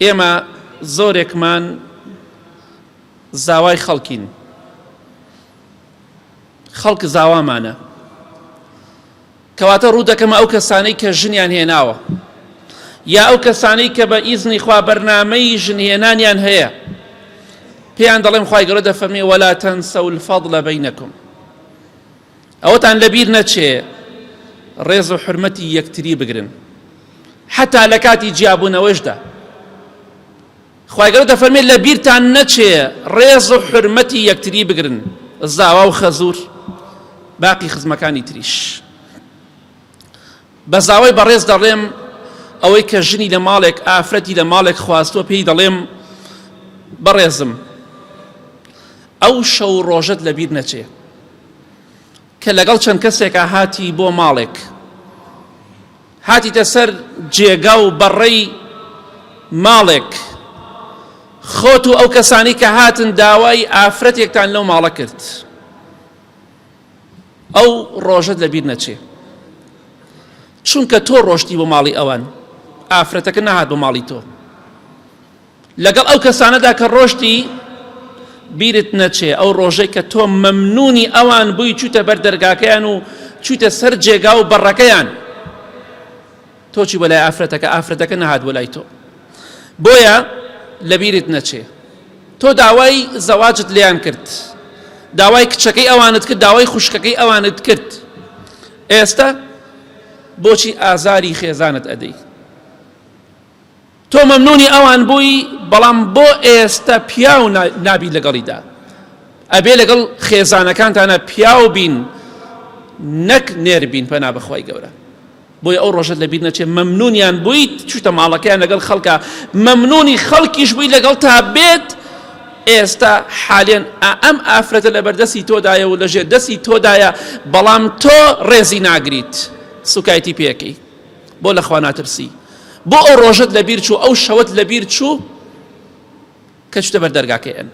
ئێمە زۆرێکمان زاوای خەڵکین، خەڵک زاوامانە، کەواتە ڕوو دەکەمە ئەو کەسانەی کە ژنیان هێناوە یا ئەو کەسانەی کە بە ئیزنی خوا بەرنامەی ژنهێنانیان هەیە، پێیان دەڵێم خوای گەورە دەفەرمێ ولا تنسوا الفضل بینکم، ئەوەتان لەبیر نەچێ ڕێز و حورمەتی یەکتری بگرن حتا لە کاتی جیابوونەوەشدا. خوای گەورە دەفەرمێت لە بیرتان نەچێ ڕێز و حورمەتی یەکتری بگرن، زاوا و خەزور باقی خزمەکانی تریش. بە زاوای بەڕێز دەڵێم ئەوەی کە ژنی لە ماڵێک ئافرەتی لە ماڵێک خواستووە پێی دەڵێم بەڕێزم ئەو شەو ڕۆژەت لەبیر نەچێ کە لەگەڵ چەند کەسێکا هاتی بۆ ماڵێک هاتیتە سەر جێگا و بەڕەی ماڵێک خۆت و ئەو کەسانی کە هاتن داوای ئافرەتێکتان لەو ماڵە کرد ئەو ڕۆژەت لەبیر نەچێ چونکە تۆ ڕۆشتی بۆ ماڵی ئەوان ئافرەتەکە نەهات بۆ ماڵی تۆ لەگەڵ ئەو کەسانەدا کە ڕۆشتی بیرت نەچێ ئەو ڕۆژەی کە تۆ مەمنونی ئەوان بووی چووتە بەر دەرگاکەیان و چووتە سەر جێگا و بەڕەکەیان تۆ چی بۆ لای ئافرەتەکە ئافرەتەکە نەهات بۆ لای تۆ بۆیە لەبیرت نەچێ تۆ داوای زەواجت لێیان کرد داوای کچەکەی ئەوانت کرد داوای خوشکەکەی ئەوانت کرد ئێستا بۆچی ئازاری خێزانت ئەدەی تۆ مەمنونی ئەوان بووی بەڵام بۆ ئێستا پیاو نابی لەگەڵیدا ئەبێ لەگەڵ خێزانەکانتانە پیاو بین نەک نێر بین پەنا بەخوای گەورە بۆیە ئەو ڕۆژەت لەبیر نەچێ مەمنونیان بوویت چوویتە ماڵەکەیان لەگەڵ خەڵکا مەمنونی خەڵکیش بووی لەگەڵ تا بێت ئێستا حالێن ئەم ئافرەتە لە بەردەستی تۆدایە و لەژێر دەستی تۆدایە بەڵام تۆ ڕێزی ناگریت سوکایەتی پێەکەی بۆ لەخوا ناترسی بۆ ئەو ڕۆژەت لەبیر چوو ئەو شەوەت لەبیر چوو کە چوتە بەر دەرگاکەی ئەن.